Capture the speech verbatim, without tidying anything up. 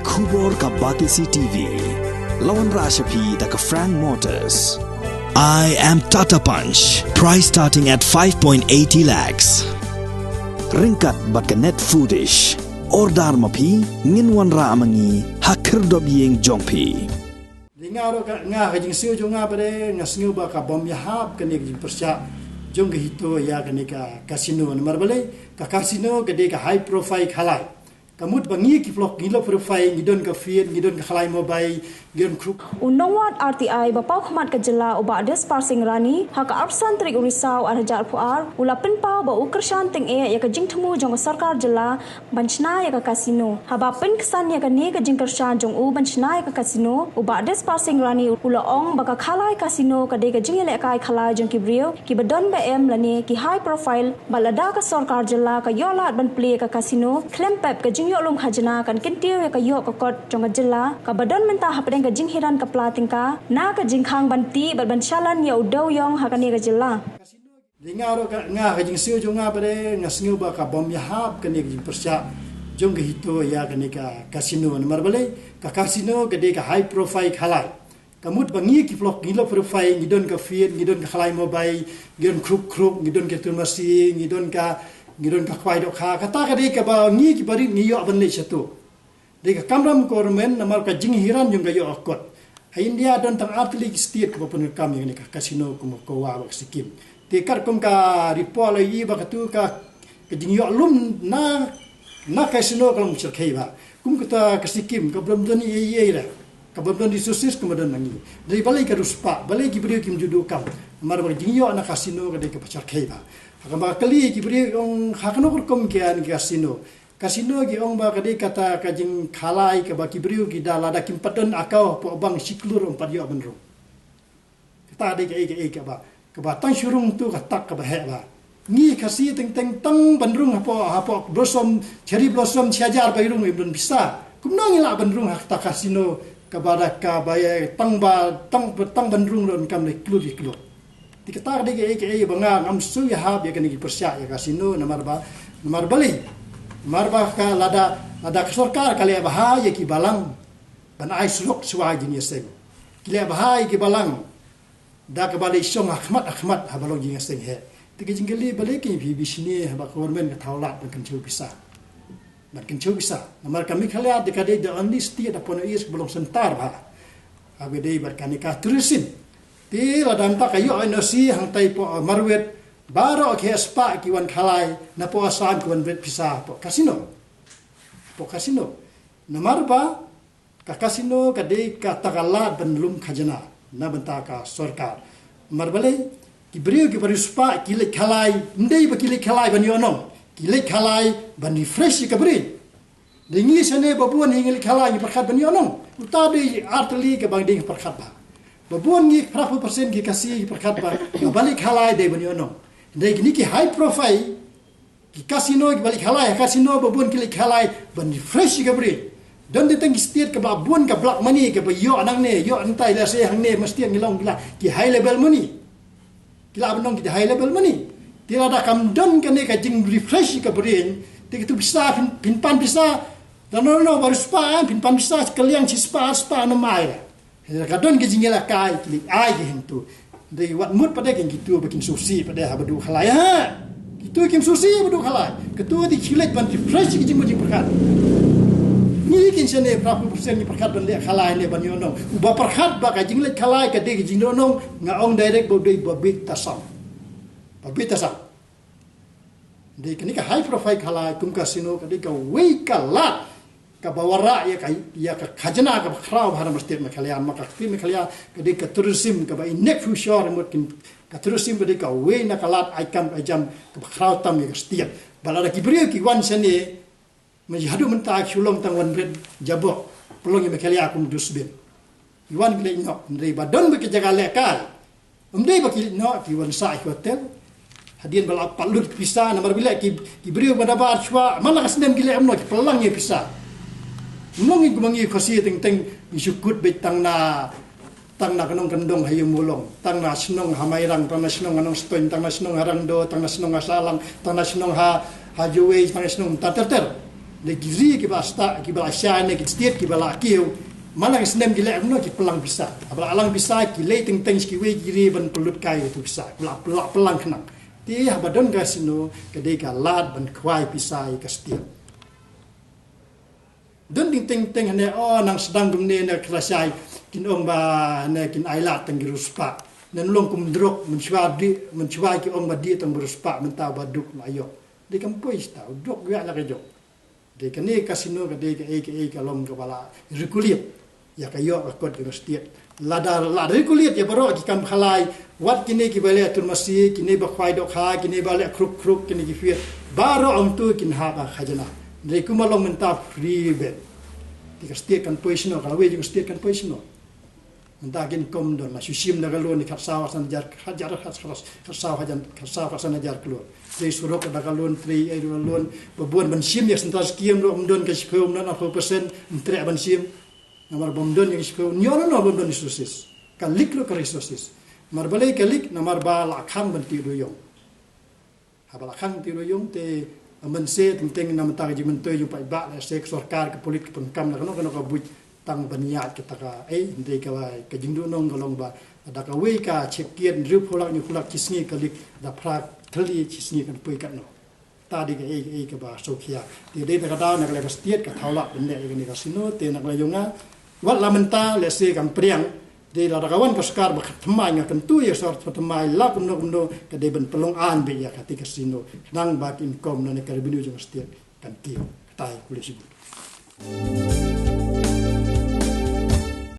Khubor ka Batesi T V. La wanrah sha phi da ka Frank Motors. I am Tata Punch. Price starting at five point eighty lakhs. Ryngkat bad ka Net Foodish. Order ma phi, ngin wanrah ma ngi ha khyrdop ïing jong phi. Dei nga ruh ka, nga ka jingsngew jong nga ba dei, nga sngew ba ka bym ïahap kane ka jingpyrshah jong ka HITO ïa kane ka casino. Namar balei, ka casino ka dei ka high profile khalai. Ka mut ba ngi ki vlog ngi low profile, ngi don ka feed, ngi don ka khalai mobile, ngi don khruk. U nongwad R T I ba paw khmat ka jylla u Bah Dispar Singh Rani, ha ka arphew san tarik u Risaw ar hajar arphew ar, u la pynpaw ba u kyrshan tyngeh ïa ka jingthmu jong ka sorkar jylla ban shna ïa ka casino. Haba pynksan ïa kane ka jingkyrshan jong u ban shna ïa ka casino, u Bah Dispar Singh Rani u la ong ba ka khalai casino ka dei ka jingïalehkai khalai jong ki briew kiba don ba em lane ki high profile, bad lada ka sorkar jylla ka ïoh lad ban plie ka casino, khlem pep ka jingïoh lum khajna kan kyntiew ïa ka ïoh ka kot jong ka jylla, kaba don mynta hapdeng ka jinghiran ka pla tyngka na ka jingkhang ban tih bad ban shalan ïa u dewïong ha kane ka jylla. Dei nga ruh ka, nga ka jingsngew jong nga ba dei, nga sngew ba ka bym ïahap kane ka jingpyrshah jong ka HITO ïa kane ka casino. Namar balei, ka casino ka dei ka high profile khalai. Ka mut ba ngi ki vlog ngi low profile, ngi don ka feed, ngi don ka khalai mobile, ngi don khruk khruk, ngi don ka turmasi, ngi don ka, ngi don ka khwai dohkha. Kata ka dei kaba ngi ki barit ngi ïoh ban leit shato. Dei ka kamram government namar ka jinghiran jong ka ïoh ka kot. Ha India don tang artylli ki state kaba pyndonkam ïa kane ka casino kum ka Goa bad ka Sikkim. Te katkum ka report la ïohi ba katu ka, ka jingïoh lum na, na casino ka long shyrkhei bha. Kum kata ka Sikkim ka bym don ei ei re. Ka bym don resources kaba don ma ngi. Dei balei ka riewspah, balei ki briew kim ju duh kam. Namar ba ka jingïoh na casino ka dei kaba shyrkhei bha. Haba kylli ki briew ong ha kano ka rukom ki ïa kane ka casino. Casino ki ong ba ka dei kata ka jingkhalai kaba ki briew ki da lada kim pat don account hapoh bank shi klur ym pat ïoh ban rung. Kata dei kaei kaei kaba, kaba tang shu rung tu ka tak kaba heh bha. Ngi Khasi teng teng tang ban rung hapoh, hapoh Blossom, Cherry Blossom shi hajar ba i rung im don pisa. Kumno ngi lah ban rung ha kata casino kaba da kaba ïa tang ba, tang, tang ban rung don kam dei klur ïa klur. Te kata ka dei kaei kaei ba nga ngam shu ïahap ïa kane ka pyrshah ïa ka casino namar ba, namar balei. Namar ba ka lada, lada ka sorkar ka leh bha ïa ki balang ban ai surok shuwa jingïaseng. Ki leh bha ïa ki balang da kaba leit shong ha khmat ha khmat haba long jingïaseng heh. Te ka jingkylli balei kin phi bishni haba ka government ka thaw lad ban kynchew pisa. Ban kynchew pisa. Namar ka Meghalaya te ka dei the only state hapoh North East kaba long centre bha. Haba dei bad kane ka tourism. Te lada mynta ka ïoh N O C hangtai hapoh Marwet, baroh ki heh spah ki wan khalai, napoh Assam ki wan bret pisa hapoh casino. Hapoh casino. Namar ba ka casino ka dei kata ka lad ban lum khajna na bynta ka sorkar. Namar balei, ki briew kiba riewspah ki leit khalai, ym dei ba ki leit khalai ban ïohnong. Ki leit khalai ban refresh ïa ka brain. Dei ngi shane ba bun ngi leit khalai ngi pyrkhat ban ïohnong. Uta dei artylli kaba dei ngi pyrkhat bha. Ba bun ngi phra phew percent ki Khasi ngi pyrkhat ba, ba leit khalai dei ban ïohnong. Dei kine ki high profile, ki casino kiba leit khalai, casino ba bun ki leit khalai ban refresh ïa ka brain. Don tang ki state kaba bun ka black money kaba ïoh nangne, ïoh nangtai, lehse hangne, ma state ngi long ki la ki high level money. Ki lah ban long ki high level money. Te lada kam don kane ka jing refresh ka brain, te katu pisa phin, phin pan pisa. Lano lano ba riewspah, phin pan pisa, kylliang shispah, arspah, ym ai. Ka don ka jingïalehkai ki leit ai ki hangtu. Dei wat mut pat de kin kitu ba kin sngewsih pat de haba duh khalai ha. Kitu kim sngewsih ba duh khalai. Kitu dei ki leit ban refresh ki jingmut jingpyrkhat. Ngi kin shane phra phew percent ngi pyrkhat ban leit khalai ne ban ïohnong. Uba pyrkhat ba ka jingleit khalai ka dei ka jingïohnong, nga ong direct ba dei ba bit tasam. Ba bit tasam. Dei kane ka high profile khalai kum casino ka dei kawei ka lad kaba wanrah ïa ka, ïa ka khajna kaba khraw ha ri state Meghalaya, ma ka state Meghalaya ka dei ka tourism kaba i nek future mut kin, ka tourism ka dei kawei na ka lad ai kam ai jam kaba khraw tam ïa ka state. Ba lada ki briew ki wan shane, ma haduh mynta ki shu long tang wan bret jaboh, pynlong ïa Meghalaya kum dustbin. Ki wan ki leit noh, hynrei ba don bad ki jaka lehkai. Ym dei ba ki leit noh, ki wan sah ki hotel. Hadien ba la pat lut ki pisa, namar ba leh ki, ki briew ba da bar shuwa, man la ka snem ki leh ym noh, ki pynlang ïa pisa. Ym long ngi kum ngi Khasi teng teng, ngi shu kut beit tang na, tang na ka nongkyndong ha ïing Mawlong, tang na shnong ha Mairang, tang na shnong ha Nongstoiñ, tang na shnong ha Rangdo, tang na shnong ha Sahlang, tang na shnong ha, ha Jowai, tang na shnong ter ter ter. Lei ki ri kiba la stad, kiba la shai ne ki state kiba la kiew. Man la ki snem ki leh kumno, ki pynlang pisa. Haba la lang pisa ki leit teng teng sha kiwei ki ri ban pynlut kai ïa ki pisa. Ki la, la pynlang khnang. Te haba don casino ka dei ka lad ban khwai pisa ïa ka state. Don ding teng teng hangne, oh, nang sdang kumne na ka la shai, kin ong ba hangne kin ai lad tang ki riewspah. Nang long kum drok, mynshuwa dih, mynshuwa ki ong ba dih tang ba riewspah, mynta ba duk la ïoh. Dei kam poi sta, u drok ïa la ka jong. Dei kane casino ka dei kaei kaei ka long kaba la regulate ïa ka ïoh ka kot jong ka state. Lada, lada regulate ïa baroh ki kam khalai, wat kine kiba leh tulmasi, kine ba khwai dohkha, kine ba leh khruk khruk, kine ki fiat, baroh hangtu kin hap ha khajna. Dei kumba long mynta free band. Te ka state kan poi shano, ka lawei jong ka state kan poi shano. Mynta kin kum don la shu shim da ka loan ni khatsaw khatsan hajar, hajar, khat-, khat-, khatsaw hajar, khatsaw khatsan hajar klur. Trei surok da ka loan, trei ei da ka loan, ba bun ban shim ïa ka central scheme ruh ym don ka shiphew, ym don arphew percent, ym treh ban shim. Namar ba ym don ïa ka shiphew, ym don, ym don resources. Ka leak ruh ka resources. Namar balei ka leak, namar ba la khang ban tih duyung. Haba la khang tih duyung te, mynse teng teng na mynta ka jingmyntoi jong paidbah, lehse ka sorkar, ka pulit, ka pyndonkam na kano kano ka buit tang ban ïaid kata kaei, hynrei ka, ka jingduhnong ka long ba da kawei ka cheque hynriewphew lak, hynñiewphew lak shi sngi ka leak, da phra tylli shi sngi kan poi katno. Te dei kaei kaei kaba sngewkhia. Te dei da ka daw na ka liang ka state ka thaw lah ban leh ïa kane ka casino, te na ka liang jong nga, wat la mynta lehse kan pdiang. Dei lada ka wan ka sorkar ba khat thymmai, nga kyntu ïa ka sorkar ba thymmai, la kumno kumno ka dei ban pynlong aiñ beit ïa kata ka casino. Khnang ba ka income ne ka revenue jong ka state kan kiew. Kata hi, khublei shibun.